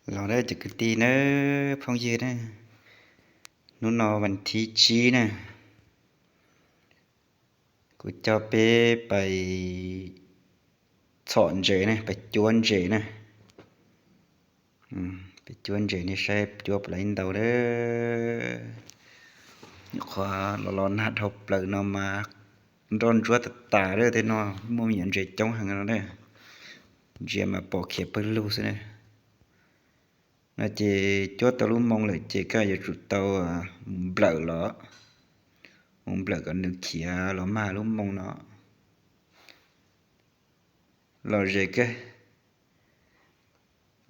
Los nawb cov kwv tij nawb phooj ywg na, hnub no vas thib tsib na, kuv coj peb pais txhom ntses na, pais cuab ntses na. Pais cuab ntses nej saib cuab puas tau ntau lawm. Nyuam qhuav los los nag dhau plaws no mas nroj ntsuab tas tas lawm, tej no muaj me nyuam ntses coob heev no na. Ntsia mas pom khiav pawg lug xwb na. No ces cuab tau lub moo lawm ces koj yuav tsum tau mus nplawm los, mus nplawm kom nws khiav los mag lub moo no. Lom zem kawg.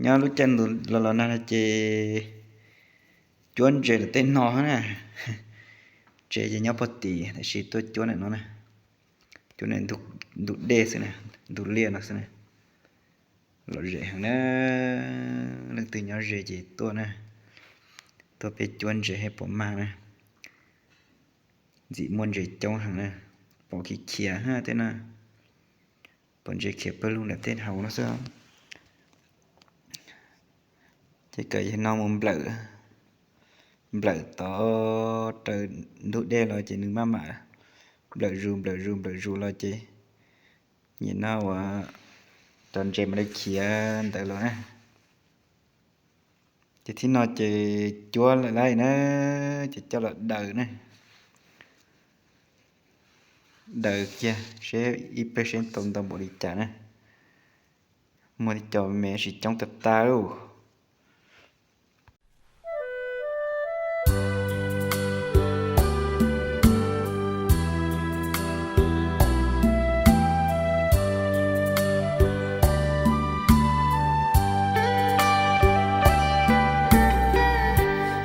Nyob lub caij ntuj los los nag no ces cuab ntses lawm tej no na. Tsev ces nyob pog tim tab sis tuaj cuab ntawm no na. Cuab ntawm ntug dej xwb na, ntug liaj no xwb na. Lom zem heev na. Leej twg nyob ze ces tuaj na, tuaj peb cuab ntses seb puas mag na. Ntxim muaj ntses coob heev na, pom khiav khiav tej no, pom ntses khiav pawg lug nram tej hauv no xwb. Ces kom yawg no mus nplawm, nplawm tod raws ntug dej los ces nws maj mam nplawm zus nplawm zus nplawm zus los ces nim no uas cov ntses mas li khiav ntawd los na. Ces thib no ces cuab lawm na, ces coj los daws na. Daws kiag seb ib pliag seb tau ntau npaum li cas na. Muaj tej cov me ntsis coob tas tas lauj.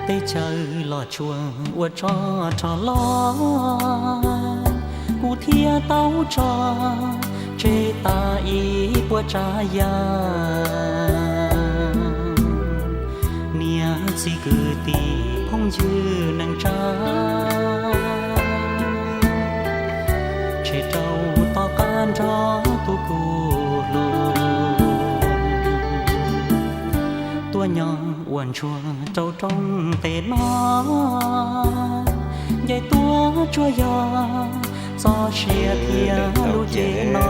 Teb chaws los tsuas ua tsov rog loj, kuv thiaj tau tso tseg tas ib puas tsav yam. Niam txiv kwv tij phooj ywg neej tsa, tseg rau tom qab nrog tus kuv hlub, tuaj nyob ua ntsuag rau rooj teb no, nce tuaj tsuas yog txoj sia thiab lub cev no.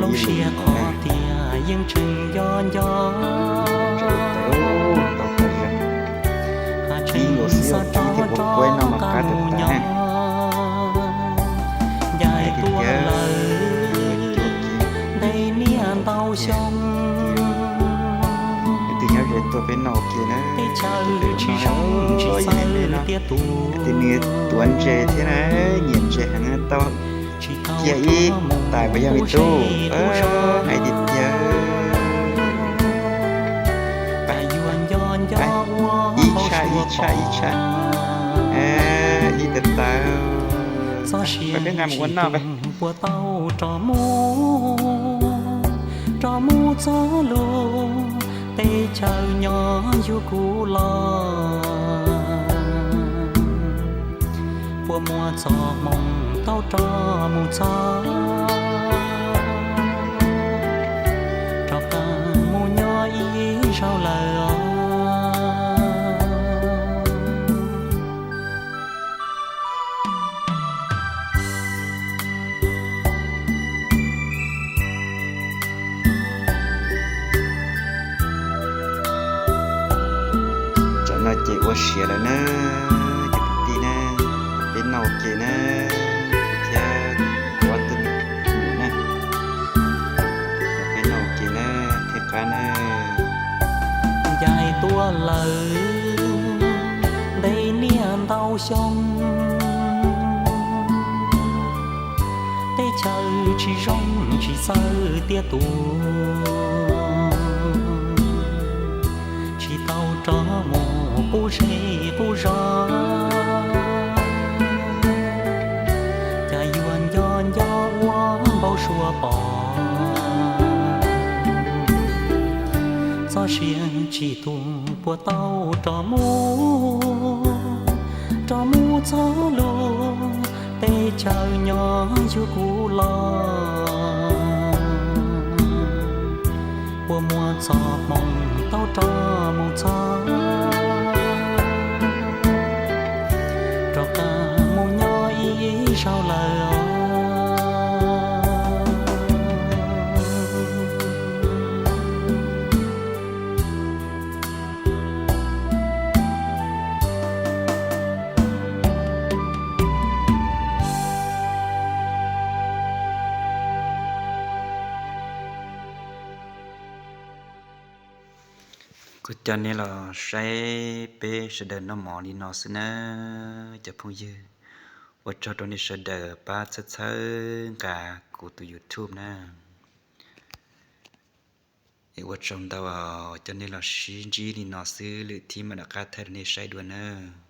Lub siab qhov tias yeej tseem nco nco, ha tseem xav rov rov qab mus nyob. Ncaim tuaj lawm ntev niaj ntau xyoo, teb chaws tsis zoo tsis txawj tiaj tus. Tuav ntses thiab na, nyiam ntses heev tau cia ib tais puas yog me tub, hais tiag tiag. Yuav nco nco ua ib tshab ib tshab ib tshab, ib tais tais. Txoj sia tsis tu puas tau rov mus, rov mus txog lub teb chaws nyob yug kuv los. Puas muaj txoj hmoo tau rov mus txog, rov qab mus nyob ib zaug lawm os. Tam no ces ua siav lawm na, cov kwv tij na, peb noj ua ke na, thiab ob tug me nyuam na, peb noj ua ke na, thiaj qab na. Ncaim tuaj lawm ntev niaj ntau xyoo, teb chaws tsis zoo tsis txawj tiaj tus, tsis tau rov mus qub zej qub zos, cas yuav nco nco ua npau suav pom. Txoj sia tsis tu puas tau rov mus, rov mus txog lub teb chaws nyob yug kuv los. Txoj hmoo tau rov mus txog, rov qab mus nyob ib zaug lawm os. Kuv coj nej los saib peb sawv daws noj mov li no xwb nawb cov phooj ywg. Ua tsaug rau nej sawv daws pab txhawb txhawb nqa kuv tus YouTube na. Es ua tsaug ntau, coj nej los sib ntsib li no xwb, lwm thib mam rov qab thaij rau nej saib dua nawb.